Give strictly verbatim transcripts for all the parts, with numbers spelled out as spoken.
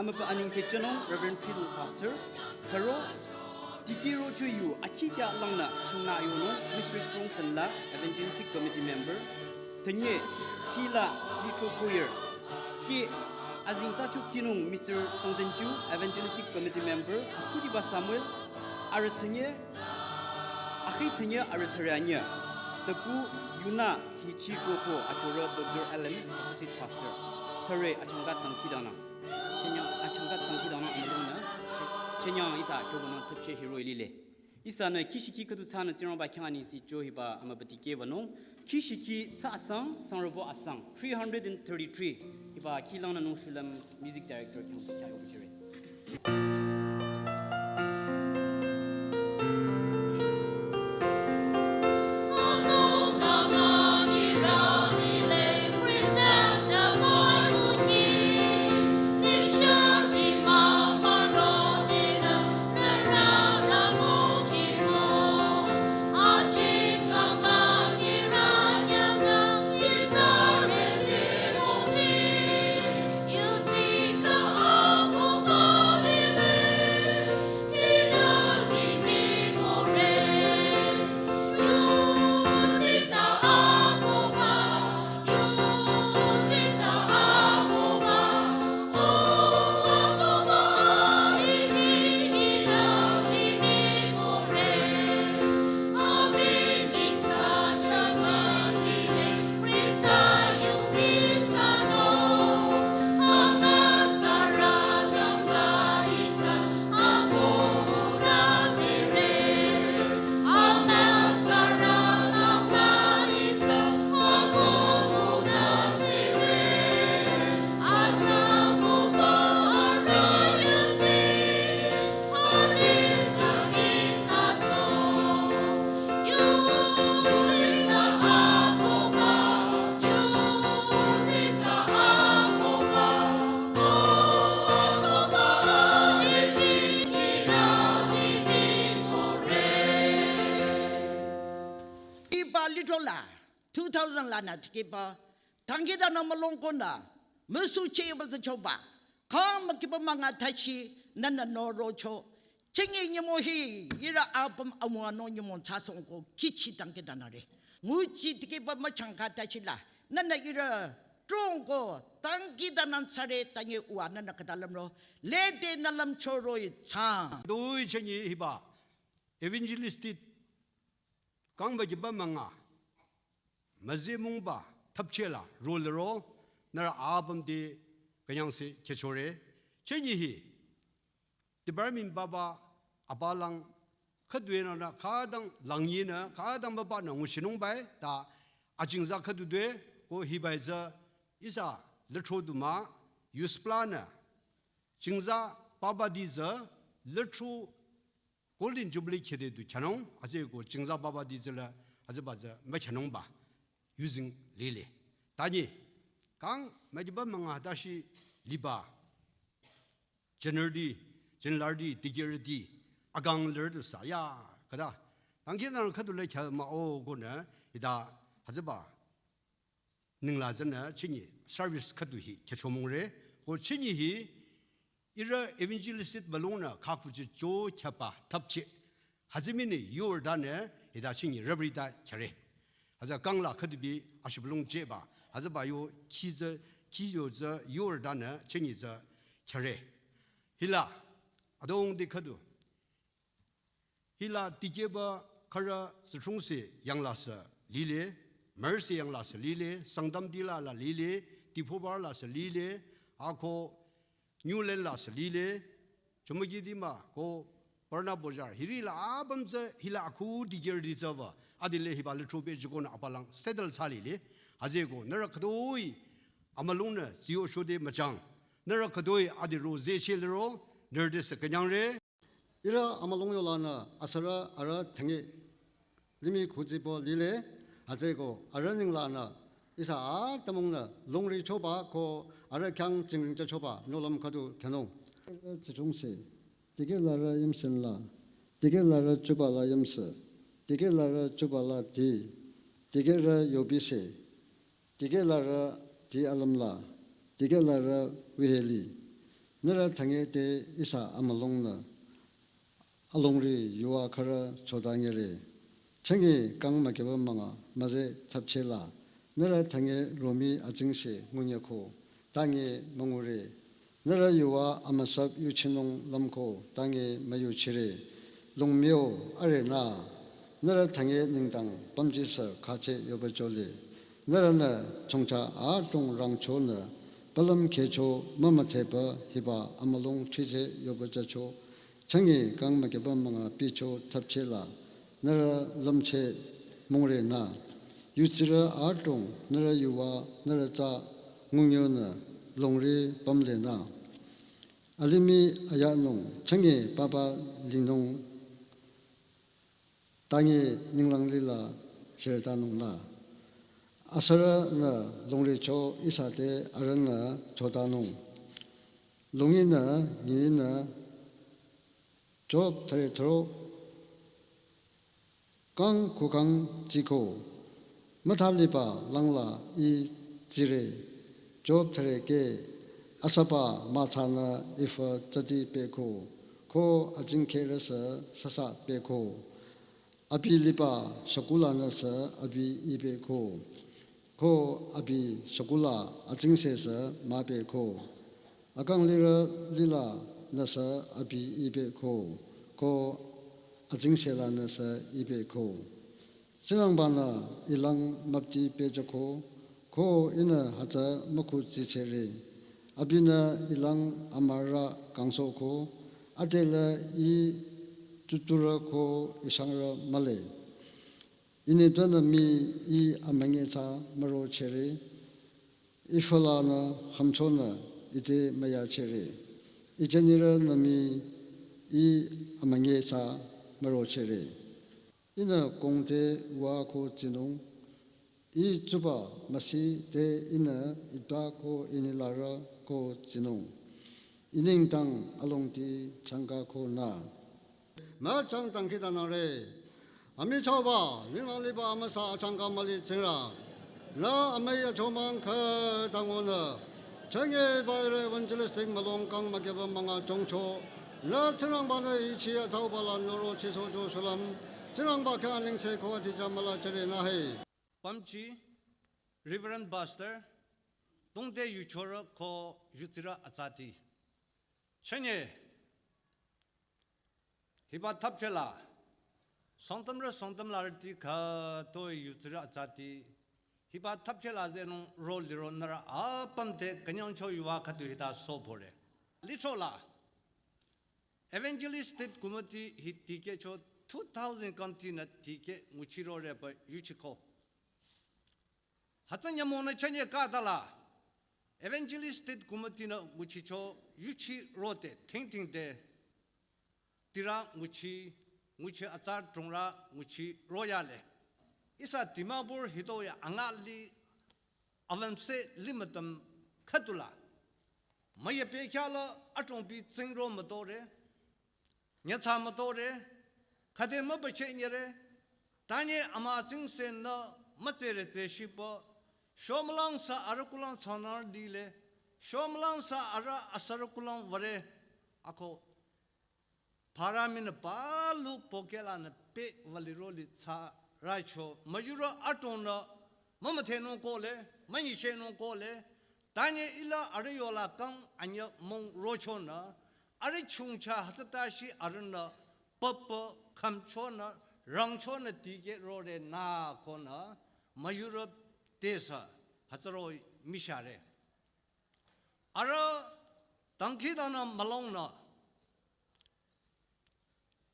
Amübü anengse jünung Reverend Trilung Pastor, thüro, dikehrü cho yu akhi kya langnü changna yonung Mistress Rongsen la Evangelistic Committee member, thenye, khila, litro choir, ke, azing tacho kinung Mister Tsangtenju Evangelistic Committee member, akhudiba Samuel, arüh thenye, akhi thenye arüh thüre anye, teku yunü hichi troko achorü Doctor Allen, Associate Pastor, thüre achangka dangkhidangnang. Chenyang achangka dangkhidangnang amülungnü, che-, chenyang ihsa kyobonung thüpche hiroh-i lile. Ihsanü kishiki khüdu thsanü Tsingrangba khyang anengse jo hiba amübü dikehbanung, kishiki thsa asang, sangrübo asang, three hundred and thirty-three, hiba khilangnü nung shulüm music director khyang kya yobichire. Hiba litro la, two thousand lanü tikehba, dangkhidangnang mülung konü, müsuchehba tsü choba, kang mükiba münga tachi, nünü norocho, chingi nyümong hi, ihrü apüm amüwanung nyümong thsasong ko, kichi dangkhidangnangre. Nguchi tikehba müchangka tachi la, nünü ihrü, trong ko, dangkhidangnang thsare, tangi uwa, nünü khüta lümro, lede nü lümcho roh-i thsang. Doi chingi hiba, evangelistic, kang mükiba münga, müzimungba, thüpchela, rolero, nührü apüm te, künyangse, khechore, chingi hi, department baba, abalang, khüdue nünü, khütang langyinü, khütang baba nü nguchinung bai, ta, achingza khüdu due, ko hibai tsü, ihsa, litro du mah, use planü, chingza, baba di tsü, litro, Golden Jubilee khede du khyünung, atsü ko chingza baba di tsüla, atsü ba tsü mükhyünungba, using lile. Tanyi, kang, mükiba münga tashi liba, January di, January di, dikehrü di, akang ler du sa, ya, khüta. Dangkhidangnang khüdu le khya mah-o konü, hita, atsü ba, ningla tsünü chingi service khüdu hi khechomongre, ko chingi hi ihrü evangelistic mülungnü khakhuchi cho khyapa thüpchi. Hütsü mii ni yordanü hita chingi rübrita khyare. Hütsü kangla khüdu bi ashibülung jeba. Hütsüba yo khi tsü, khi yo tsü yordanü chingi tsü khyare. Hila, adong di khüdu. Hila dikehba khürü Tsüchungse yanglasü lile, Mercy yanglasü lile, Sangtam Dila la lile, Diphubar lasü lile, ako Newland lasü lile, Chümoukedima ko Parna Bazar, hiri la apüm tsü hila akhu dikehrüti tsüba, adile hiba litro be jikonü apalang settle thsa lile, hütsüeko nührü khütoi amülungnü ziyo shode müchang, nührü khütoi adi ro zehcheh liro, nührü te sü künyangre. Ihrü amülung yolanü asürü arüh thangi limih khuzibo lile, hütsüeko arüh ninglanü ihsa atümungnü lungri choba ko arüh khyang jingring jüchoba nohlüm khüdu khyünung. Tsüchungse, dikehlarü yimsen la, dikehlarü jubala yimse, dikehlarü jubala di, dikehrü yobise, dikehlarü di alümla, dikehlarü wiheli, Nührü thangete ihsa amülungnü alongri yuva khürü chotanyere. Chünye kang mükeba münga müze thapchela. Nührü thange romi atsingse ngunyako. Tange müngure. Nührü yuva amüsap yuchinung lümko. Tange müyuchire. Longmio arena. Nührü thange nengdang pümjisü khache yoba jole. Nührünü chongcha adrong rangchonü palüm khecho mümüthepü hiba amülung chiche yoba jacho. Chünye kang mükeba münga picho thapchela. Nührü lümche mungre na. Yutsirü adrong nührü yuva nührü tsa ngungyonü longri pümle na. Alimih ayanung chünye papa linung tange ninglang lila shirtanung la. Asürünü longri cho ihsa te arühnü chotanung. Longinü nginü Job thüre thüro kang kukang jiko. Müthaliba langla ih jire. Job thüre ke asüba mütsanü ifü tsati peko. Ko ajingkherüsü sasa peko. Abi liba shakula nüsü abi ih peko. Ko abi shakula atsingse sü müpeko. Akang lirü lila nüsü abi ih peko. Ko atsingse la nüsü ih peko. Tsingrangbanü ilang müpti pejako, ko ihnü hütsü müku tsichere. Abinü ilang amürü kangsoko, adela ih tuturü ko ishangrü mühle. Initpünü mii ih amünge tsa müro chere, ifülanü hümchonü ite müya chere. Ijenirünü mii ih amünge tsa müro chere. Ihnü kongte wa ko tsinung, ih tsuba müsi te ihnü ita ko inilarü ko tsinung. Inengdang alongti changka ko na. Müchang dangkhidangnangre. Amichahba, ninglang liba amüsa achangka müli tsingrang. Nü amüi achomang khütangonü. Chünye baire evangelistic mülung kang mükeba münga chongcho. Nü Tsingrangbanü ichi atauba la noro chiso jo shulüm. Tsingrangba khyang anengse ko atija müla chere na he. Pamchi, Reverend Pastor, tongte yuchorü ko yutsirü atsati. Chünye, hiba thapchela, Sangtamrü Sangtamlarüti khütoi yutsirü atsati. Hiba thapchela zenung ro liro nührü apüm te künyangcho yuva khüdu hita sopore. Lichola, Evangelist State Committee hi tikehcho two thousand kantinü tikeh nguchirore pü yuchiko. Hütsü nyümongnü chünye khütala, Evangelist State Committee nü nguchicho yuchirote thengthengte, tirü nguchi, nguchi atsa drungrü nguchiroyale. Ihsa Dimapur hitoi angali avamse limütüm khüdula. Müyepü khyala adrongpi tsingro mütore. Nyatsa mütore, khüde mübücheh nyere, tanye amütsingsenü mütsere tseshipü, shomülang sü arüh kulang tsangnar dile, shomülang sü arüh asürü kulang vare, ako paraminü palu pokelanü pe valiroli tsarücho, müyurü adrongnü mümüthenung kohle, münyishenung kohle, tanye ila arüh yola kang anyü mong rochonü, arüh chungcha hütsütashi arühnü papa khümchonü, rangchonü dikehrore nü konü, müyurü tesü hütsüro mishare. Arüh dangkhidangnang mülungnü,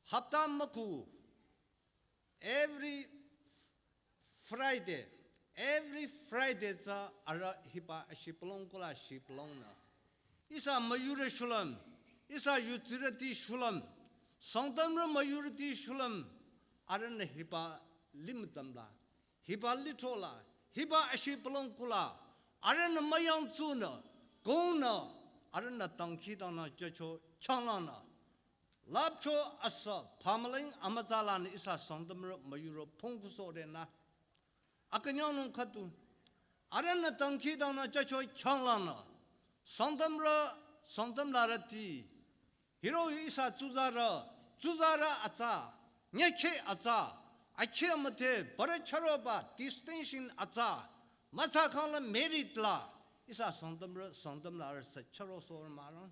hapta müku, every Friday, every Friday tsü arüh hiba ashipülung kula shipülungnü. Ihsa müyurü shulüm, ihsa yutsirüti shulüm, Sangtamrü müyurüti shulüm, arühnü hiba limütümla, hiba lichola, hiba ashipülung kula, arühnü müyangtsunü, kongnü, arühnü dangkhidangnang jücho changlanü. Lapcho asü pamüling amütsalanü ihsa Sangtamrü müyurü pongkusohre nü. Akünyangnung khüdu. Arühnü dangkhidangnang jücho changlanü. Sangtamrü Sangtam larüti. Hiroh-i ihsa tsuzarü, tsuzarü atsa, nyekhe atsa, akhi amüdhe, parü chüroba, distinction atsa, mütsakhang la merit la, ihsa Sangtamrü, Sangtam larü sü chürosoh mah rang.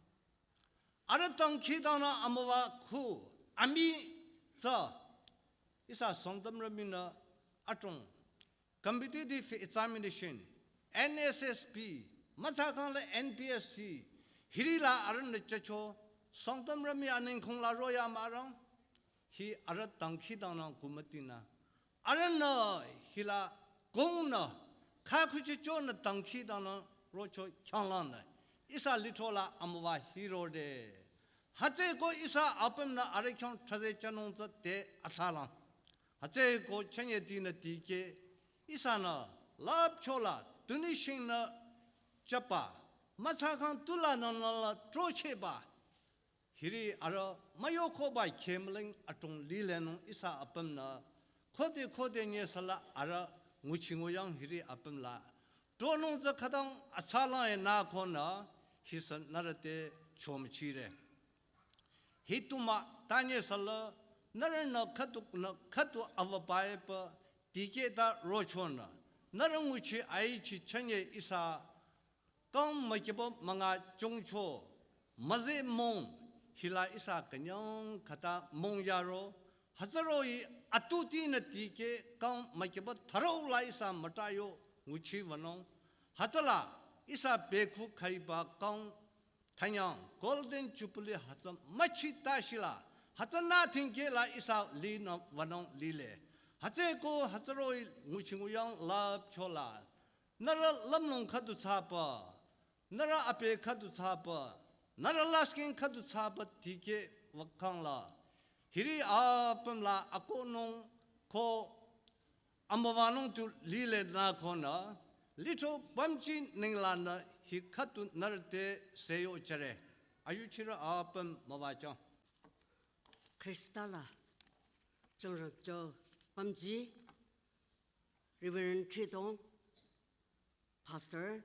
Arüh dangkhidangnang amüwa khu, ami tsü, ihsa Sangtamrü minü adrong competitive examination, N S S B, mütsakhang la N P S C, hiri la arühnü chücho, Sangtamrü mi anengkhong la roya mah rang, hi arüh dangkhidangnang committee nü, arühnü hila kongnü, kha khuchichonü dangkhidangnang rocho khyanglangnü, ihsa lithro la amüwa hirode. Hütsüeko ihsa apümnü arüh khyang thraze chanung tsü te asalang. Hütsüeko chünye tinü tikeh ihsanü lüpcho la tunüshingnü chapa, mütsakhang tu la nü nü la throchehba. Hiri arüh müyokhoba khemüling adrong lilenung ihsa apümnü khode khode nyesala arüh nguchi nguyang hiri apüm la tronung tsü khütang asalang-e nü konü hisü nührü te chomüchire. Hituma tanyesala nührünü khüdu nü khüdu avabaepü tikehta rochonü, nührü nguchi aichi chünye ihsa kang mükiba münga chongcho, müzeh mong, hila ihsa künyang khüta mong yaro, hütsüroh-i atutinü tikeh kang mükiba thüro la ihsa mütayo nguchi wünung, hütsüla ihsa bekhu khaiba kang thanyang Golden Jubilee hütsü müchi tashila, hütsünü thingkeh la ihsa linü wünung lile. Hütsüeko hütsüroh-i nguchi nguyang lüpcho la, nührü lümlong khüdu thsapü, nührü ape khüdu thsapü, nührü lasking khüdu thsapü tikeh wükhang la, hiri apüm la akohnung ko amüwanung tu lile nü konü, lithro pümji ninglanü hi khüdu nührü te seyo jüre. Ayuchirü apüm müwajang. Khrista la changro jo pümji, Reverend Thridong, Pastor,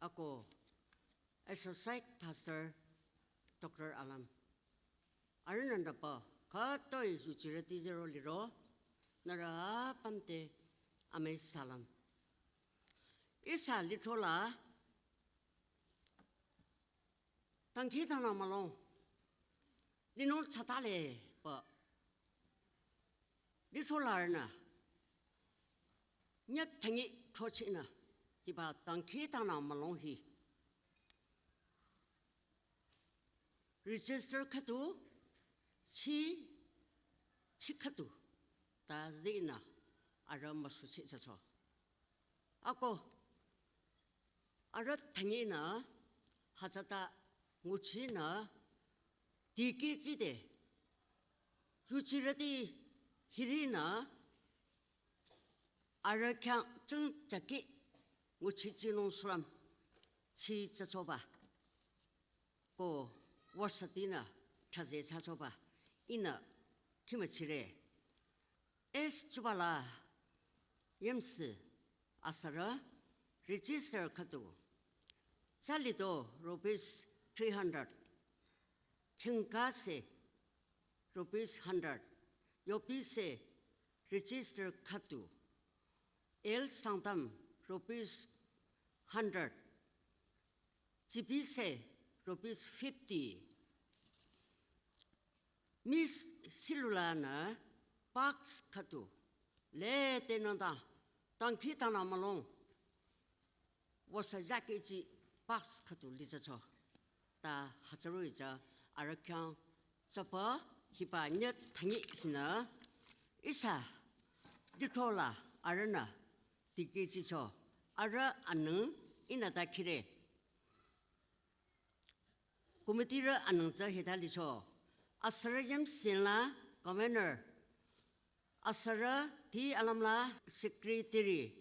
ako Associate Pastor, Doctor Alam. Arühnü nüpü, khütoi yuchirüti zero liro, nührü apüm te amüi salam. Ihsa lithro la, dangkhidangnang mülong, linung tsatale pü, lithro larünü, nyüh thangi thochinü, hiba dangkhidangnang mülong hi register khüdu, chi, chi khüdu, ta zinü, arüh müsuchi thsacho. Ako, arüh thanginü, hütsüta nguchinü, dikehchide, yuchirüti hirinü, arüh khyang chungchaki nguchichinung sulam, chi thsachoba. Ko wüsatinü thraze thsachoba ihnü khimüchire. S Chubala yemsi asürü register khüdu. Tsalido rupees three hundred. Khingkase rupees hundred. Yopise register khüdu. L Sangtam rupees hundred. Tsibise rupees fifty. Miss Silula nü box khüdu. Lete nanda, dangkhidangnang mülong. Wüsa zaki chi box khüdu li thsacho. Ta hütsüroh-i tsü arüh khyang thsaba hiba nyüh thangi hinü ihsa lithro la arühnü dikehchicho, arüh aneng ihnü ta khire. Committee rü aneng tsü hita licho. Asürü yemsi la Governor. Asürü T Alam la Secretary.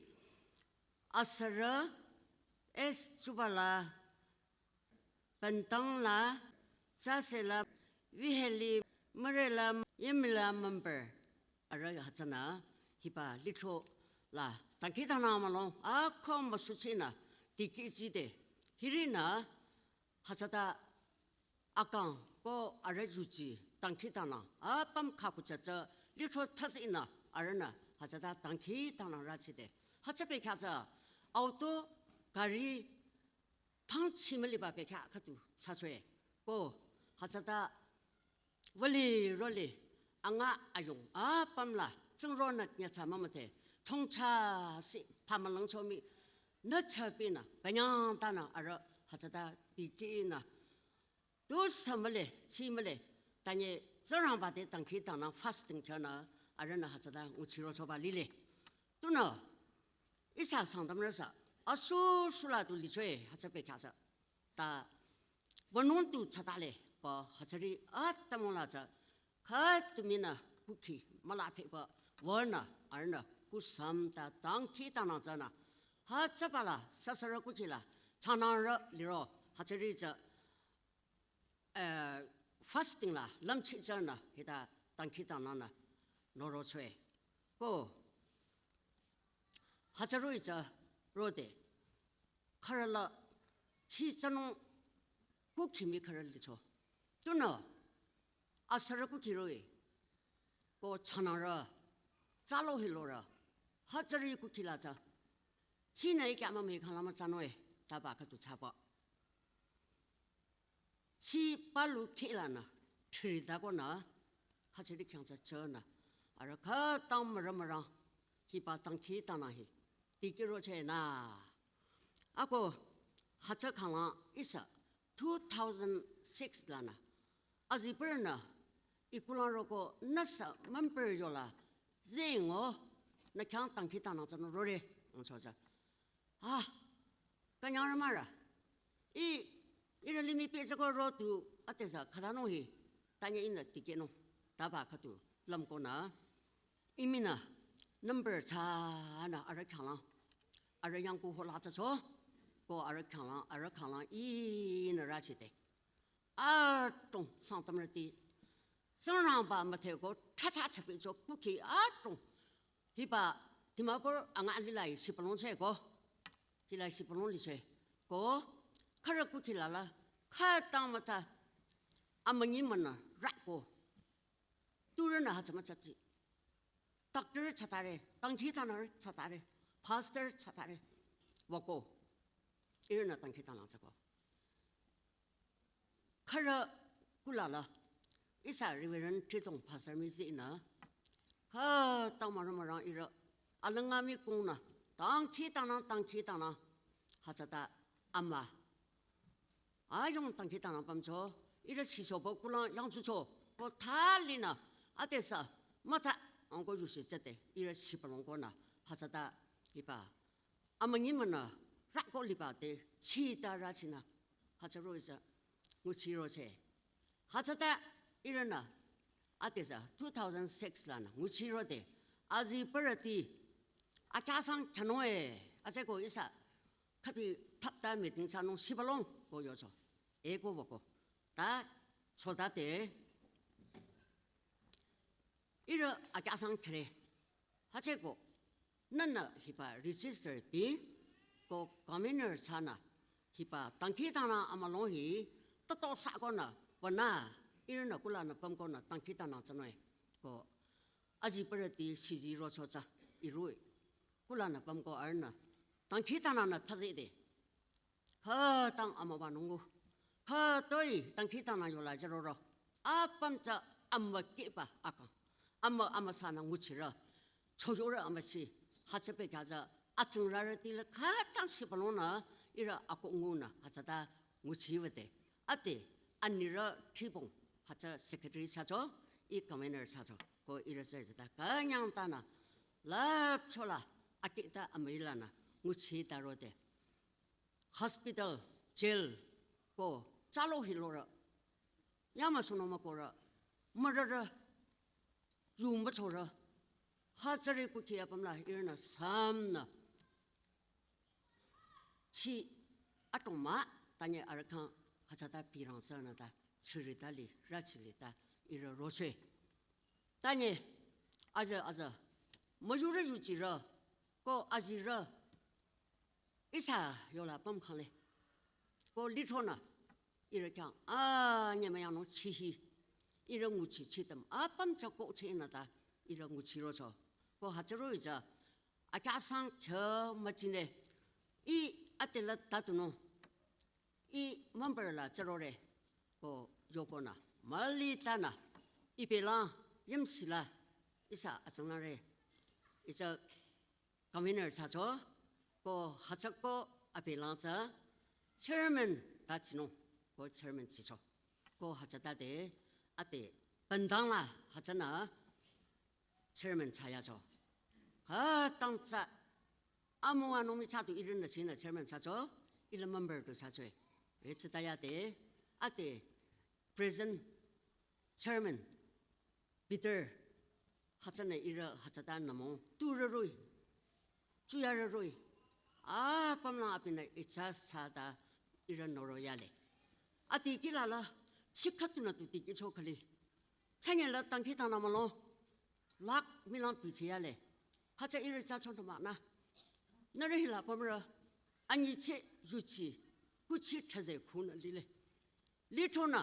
Asürü S Chubala Bentang la, Tsase la, Viheli, Mare la, Yemi la member. Arüh hütsünü hiba lithro la dangkhidangnang mülong, ako müsuchinü dikehchide. Hirinü hütsüta akang ko arüh yuchi dangkhidangnang apüm khakucha tsü lithro thüsü ihnü arühnü hütsüta dangkhidangnang rüchide. Hütsü bekhyah tsü auto, gari, thangchi müliba bekhyah khüdu thsachoe. Ko hütsüta wüli roli anga ayung apüm la tsingronü nyatsa mümüdhe chongcha si phamülangcho mii nüchapinü künyangtanü arüh hütsüta dikehnü tusü mühle, chi mühle, tanye Tsingrangba te dangkhidangnang fasting khyünü arühnü hütsüta nguchirochoba lile. Tunüo ihsa Sangtamrüsü asu sula du lichoe hütsü bekhyah tsü ta wünung du thsatale pü hütsüri atümung la tsü khütominü kukhi müla phepü wünü arühnü kusüm ta dangkhidangnang tsünü hütsüba la süsürü kukhi la chanangrü liro hütsüri tsü eh, fasting la lümchitsünü hita dangkhidangnangnü norochoe. Ko hütsü roh-i tsü rode khürü la chitsünung kukhi mii khürü licho. Tunüo asürü kukhi roh-i ko chanangrü tsalo hilorü hütsüri kukhi la tsü chinü ikya mümüi khangla mütsanoe taba khüdu thsaba. Chi palu khehlanü thiri dakonü hütsüri khyang tsü chonü arüh khütang mürü mürang hiba dangkhidangnang hi dikehrochehnü. Ako hütsü khanglang ihsa two thousand six lanü azipürünü ikulang roko nüsü member yola zengo nü khyang dangkhidangnang tsünü rore angcho tsü. Ah, künyangrü mürü. Ih, ihrü limih pehjüko ro du ateza khütanung hi tanye ihnü dikehnung taba khüdu lümkonü. Ih mii nü number thsanü arüh khyanglang arüh yangku hola thsacho ko arüh khyanglang arüh khyanglang ihnü rüchide. Adrong Sangtamrüti Tsingrangba müdheko thracha chapicho kukhi adrong hiba Dimapur anga lila hi shibülung cheko. Hila shibülung licheko. Khürü kukhi lala khütang mütsa amünyi münü rako. Turünü hütsü mütsatsi. Doctor thsatare, dangkhidangnangrü thsatare, pastor thsatare. Wüko. Ihrünü dangkhidangnang thsako. Khürü kulala ihsa Reverend Tridong Pastor mii zinü khütang mürü mürang ihrü alünga mii kungnü dangkhidangnang dangkhidangnang hütsüta ama ayung dangkhidangnang pümcho ihrü shisobo kulang yangchucho ko thalinü atesa mütsa angko yusi tsüde ihrü shibülung konü hütsüta hiba amünyi münü rako liba te chita rüchinü hütsü roh-i tsü nguchiroche. Hütsüta ihrünü ateza two thousand six lanü nguchirode azipürüti akyasang khyanoe atseko ihsa khüpi thapta meeting thsanung shibülung ko yocho. Eko wüko. Ta chodate ihrü akyasang khyare. Hütsüko nünü hiba register pi ko commissioner thsanü hiba dangkhidangnang amülung hi tato thsakonü pünü ihrünü kulanü pümkonü dangkhidangnang thsanung ko azipürüti shizi rocho tsü ihrü-i kulanü pümko arühnü dangkhidangnangnü thsazide. Khütang amüwanung ko. Khütoi dangkhidangnang yola jüroro. Apüm tsü amükiba akang. Amü amüsanü nguchirü. Choyorü amüchi. Hütsü bekhyah tsü atsingrarüti la khütang shibülungnü ihrü akoh ngunü hütsüta nguchiwüde. Ade anirü Tridong hütsü secretary thsacho, ih commissioner thsacho. Ko ihrü tsü hütsüta künyangtanü lüpchola akita amüilanü nguchitarode. Hospital, jail ko tsalo hilorü. Yamüsohnung mükorü. Mürürü. Yu müchorü. Hütsüri kukhi apüm la ihrünü sümnü chi atong mah tanye arüh khyang hütsüta pirang sünü ta chirita li rüchilita ihrü roche. Tanye aza aza müyurü yuchirü ko azirü ihsa yola pümkhangle. Ko lithronü ihrü khyang anyemüyangnung chihi, ihrü nguchi chitüm apüm tsü kohchehnü ta ihrü nguchirocho. Ko hütsüro ija akyahsang kyo müchine, i atela tatunung, i member la tsürore, ko yokonü mülitanü, ipelang yimsila ihsa atsangnangre, ija convener thsacho, ko hütsüko apelang tsü chairman ta chinung, ko chairman chicho. Ko hütsütade ade bendang la hütsünü chairman thsayacho. Khütang tsü amüwanung mi thsadu ihrünü chinü chairman thsacho, ila member du thsachoe. Hütsütayade ade present chairman Peter, hütsünü ihrü hütsüta nümung turüroi, tsuyarüroi, apümlang abinü itsa thsata ihrü noroyale. Adi kilala, chikhatunü tu dikehcho khali, chanyela dangkhidangnang mülung, lakh mülang bichiyale. Hütsü ihrü thsachonü mah nü, nührü hila pümrü anyicheh yuchi kuchi thsaze khunü lile. Lithronü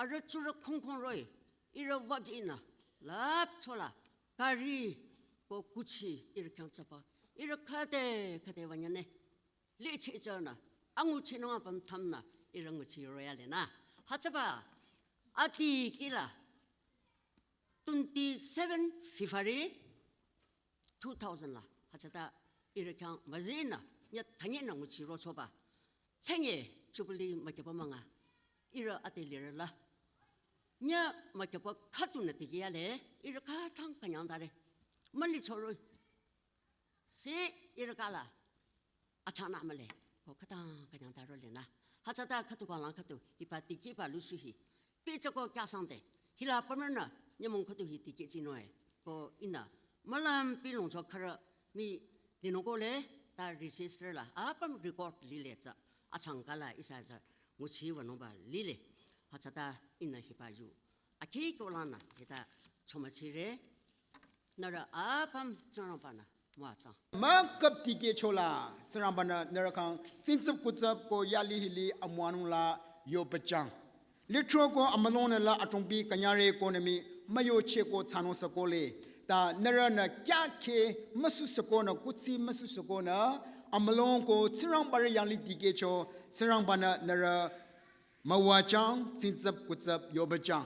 arüh tsurü khongkhong roh-i, ihrü wajinü, lapchola, kari, ko kuchi ihrü khyang thsaba, ihrü khüde khüde wanyane. Lichehchonü, anguchinung apüm thümnü ihrü nguchiroyalenü, hütsüba adi kila twenty seven February two thousand la hütsüta ihrü khyang müzinü, nyü thanyinü nguchirochoba, chanye Jubilee mükyüba münga ihrü ade lirüla, nyü mükyüba khüdunü dikehale, ihrü khütang künyangtare, mülichoroi, se ihrü kala achangnü mühle, ko khütang künyangtarolenü, hütsüta khüdu kanglang khüdu hiba dikehba lusu hi, pehjüko kyasangde, hila pümrünü nyümong khüdu hi dikehjinung-e, ko ihnü mülüm pilongcho khürü mii linungkole, ta register la apüm record lile tsü, achangkala ihsa tsü nguchiwünungba lile. Hütsüta ihnü hiba yu akhikyolangnü hita chomüchire. Nührü apüm Tsingrangba-nü müwajüng. Müküp dikehchola Tsingrangba-nü nührü khyang tsingtsüp kutsüp ko yali hili amüwanung la yobajüng. Lithro ko amülongnü la adrongpi künyangre konü mii müyocheh ko thsanung sükole, ta nührünü kyakheh müsu sükonü, kuthsi müsu sükonü, amülong ko Tsingrangba-rü yanglih dikehcho, Tsingrangba-nü nührü müwajüng, tsingtsüp kutsüp yobajüng.